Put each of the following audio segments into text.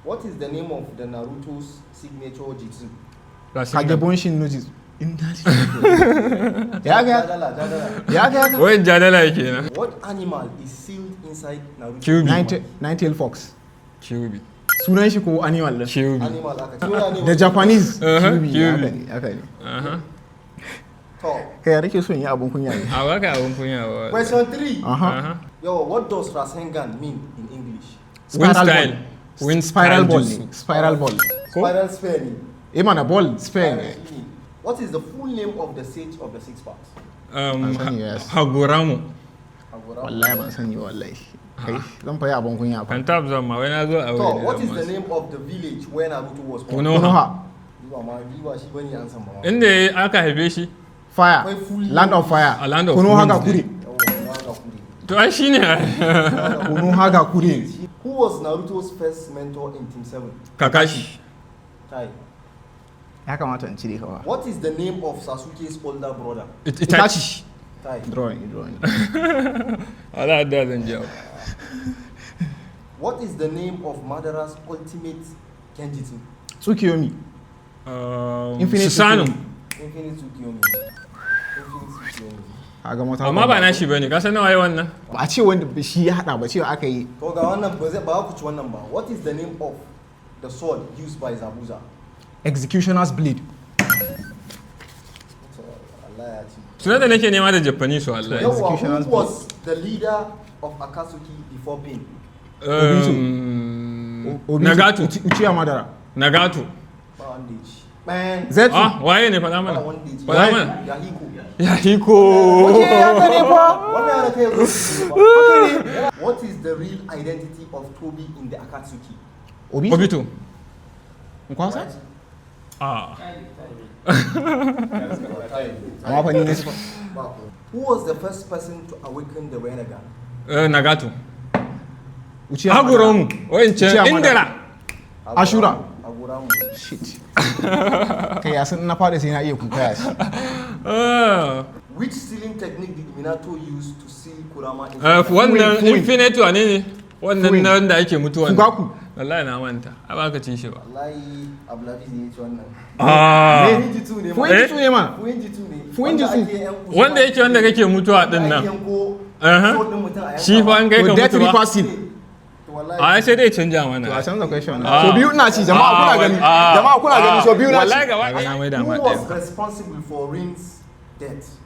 What is the name of the Naruto's signature jutsu? Rasengan. Kage Bunshin no Jutsu. Inna lillahi. Ya ga Jadala, jadala. ya ga ya ga. Wayan jadala yake na. What animal is sealed inside Naruto? Kyubi. Nine Tail Fox. Kyubi. Sunan shi ko animal din? Kyubi. Animal aka ce. Soya ne. Da Japanese. Kyubi. Kyubi. Haka ne, haka ne. Aha. To, Kai, ya nake so in yi abun kunya ne. A baka abun kunya ba. question 3. Aha. Aha. Yo, what does Rasengan mean in English? Wind Spiral style. ball. Wind Spiral style ball jutsu. ne. Spiral ball. Ko? Spiral sphere ne. Eh mana, ball sphere ne. Shine. What is the full name of the Sage of the Six Paths? Ban sani, yes. Hagoromo. Hagoromo. Wallahi ban sani wallahi. Kai, zan fa yi abun kunya fa. Kan tab zan ma wai na zo a To, wuri. what is the name of the village where Naruto was born? Konoha. Konoha. Ni ba ma ni ba shi bane an san ba ma. Inda aka haife shi. Fire. Akwai full Land of fire. A land of Konoha winds Gakure. Yawwa, Konohagakure. To ai shine. Konoha Gakure. Who was Naruto's first mentor in Team 7? Kakashi. Tai. Ya kamata in cire ka ba. What is the name of Sasuke's older brother? Itachi. Tai. Drawing, drawing. Wala da zan je. What is the name of Madara's ultimate Kenjutsu? Tsukiyomi. Infinite Susanoo. Tsukiyomi. Infinite Tsukiyomi. Infinite Tsukiyomi. Kaga mata. Amma ba nashi bane. Ka san nawa yi wannan? Ba a ce wanda shi ya hada ba, cewa aka yi. To, ga wannan ba zai ba ku ci wannan ba. What is the name of the sword used by Zabuza? Executioner's Blade. To, Allah ya ci. Sunan da nake nema da Japanese wallahi. Yawwa, Executioner's who was the leader of Akatsuki before Pain? Obito. Nagato. Uchiha Madara. Nagato. Ba wanda ya ci. Man. Zetsu. Ah, waye ne? Faɗa Ba mana. wanda ya ci. Faɗa mana. Yahiko. Yahiko. Okay, haka ne fa. Wannan yana kai zo. What is the real identity of Tobi in the Akatsuki? Obito. Obito. Kwasa? Ah. Amma fa ni ne. Who was the first person to awaken the Rinnegan? Nagato. Uchiha Madara. Hagoromo. Wancan Uchiha Madara. Indira. Ashura. Hagoromo. Shit. Kai, ya san na faɗi sai na iya kuka ya ci. Ah. Which sealing technique did Minato use to seal Kurama in Wannan Fuin, Fuin. Infinite wane ne? Wannan Fuin. na wanda ake mutuwa. Fugaku. Wallahi na manta. A ba ka ci shi ba. Wallahi Abdulaziz ne ya ci wannan. Ah. Fuinjutsu ne ma. Fuinjutsu ne ma. Fuinjutsu ne. Fuinjutsu. Wanda ake yan kusa. Wanda yake wanda kake mutuwa din Ake nan. yanko sword din mutum a yanka Shi fa an kai To ka Death mutu ba. Reaper Seal. To wallahi. A sai dai canja mana. To a canza question. Ah. So biyu ina ci, jama'a kuna gani. Ah. Jama'a kuna gani, so biyu na ci. Wallahi gaba ɗaya na maida Who ma was ɗaya. responsible for Rin's death?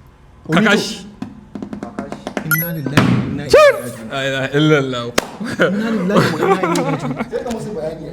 Kakashi. Kakashi. Inna lillahi wa inna ilaihi raji'un. La ilaha illallah. Inna lillahi wa inna ilaihi raji'un. Sai ka musu bayani.